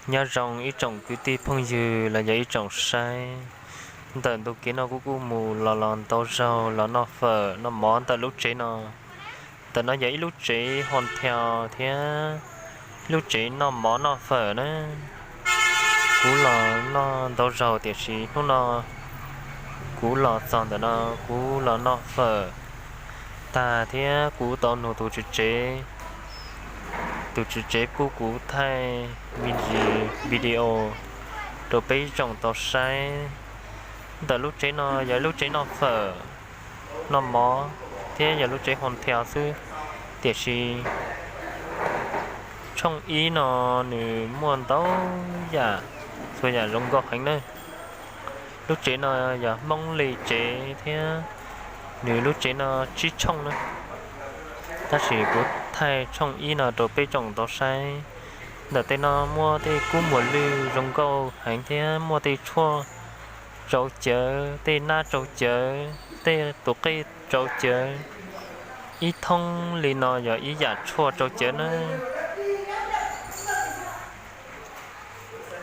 Nyob zoo ib tsoom kwv tij phooj ywg los yog ib tsoom saib. Ntawm ntu kev no kuv kuj mus los los ntau zaug los noj fawm noj mov ntawm lub tsev no. Ntawm no yog ib lub tsev hoo thiau thiab lub tsev noj mov noj fawm na. Kuv los noj ntau zaug tiam sis hnub no kuv los txog ntawm no, kuv los noj fawm tag thiab kuv tau nug tus tswv tsev, tus tswv tsev pub kuv thaij me ntsis video rau peb tsoom tau saib. Ntawm lub tsev no yog lub tsev noj fawm, noj mov thiab yog lub tsev hoo thiau xwb, tiam sis tshooj ib no nws muaj ntau yam, txhua yam zoo nkauj heev na. Lub tsev no yog Hmoob li tsev thiab nws lub tsev no tsib tshooj na, tab sis kuv thaij tshooj ib no rau peb tsoom tau saib. Ntawm tej no muaj tej kub muas lwj zoo nkauj heev thiab muaj tej tshuaj tsau cawv, tej nab tsau cawv, tej tus qej tsau cawv, ib thoob li no yog ib yam tshuaj tsau cawv na.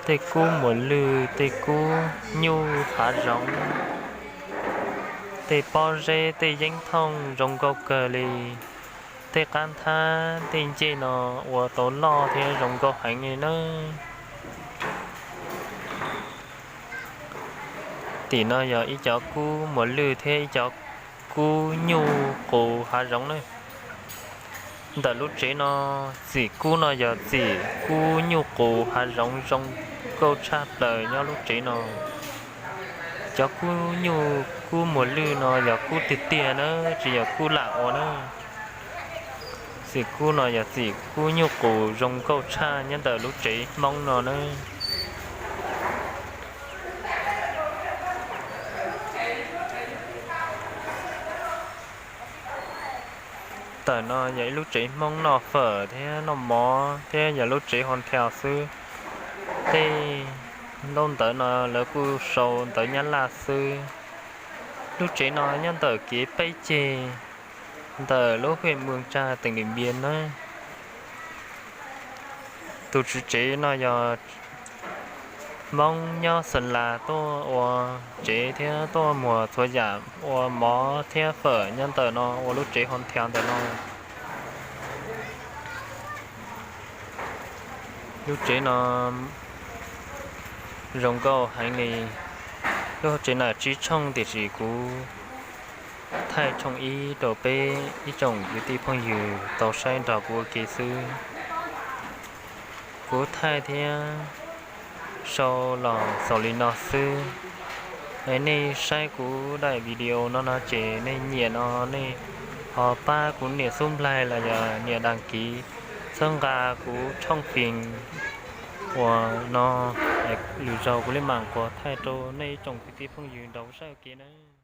Tej kub muas lwj, tej kub nyuj hav zoov, tej pob zeb, tej yeeb thooj zoo nkauj kawg li. Tej qab nthab tej ncej no ua tau loj thiab zoo nkauj heev li na. Tim no yog ib cov kub muas lwj thiab ib cov kub nyuj qus hav zoov na. Ntawm lub tsev no, txim kub no yog txim kub nyuj qus hav zoov zoo nkauj tshaj plaws nyob lub tsev no. Cov kub nyuj kub muas lwj no yog kub tiag tiag na, tsis yog kub lam ua na. Txim kub no yog txim kub nyuj qus zoo nkauj tshaj nyob ntawm lub tsev Hmoob no na. Ntawm no yog ib lub tsev Hmoob noj fawm thiab noj mov thiab yog lub tsev hoo thiau xwb. Tej ntaub ntawv no lawv kuj sau ntawv Nyab Laj xwb. Lub tsev no nyob ntawm kev peb ceg ntawm lub hwj mws tsa teem Dim Npias na. Tus tswv tsev no yog Hmoob nyob Xeem Las tuaj ua tsev thiab tuaj muag txhua yam ua mov thiab fawm nyob ntawm no ua lub tsev hoo thiau ntawm no. Lub tsev no zoo nkauj heev li. Lub tsev no tsib tshooj tiam sis kuv thaij tshooj ib rau peb ib tsoom kwv tij phooj ywg tau saib nrog kuv ua ke xwb. Kuv thaij thiab sau los xaus li no xwb. Nej saib kuv daim video no no ces nej nyiam no nej ho pab kuv niam xub nplaig los yog nias đăng ký, txhawb nqa kuv tshooj fim uas no, lwm zaus kuv li mam quas thaij rau nej ib tsoom kwv tij phooj ywg nrog kuv saib ua ke na.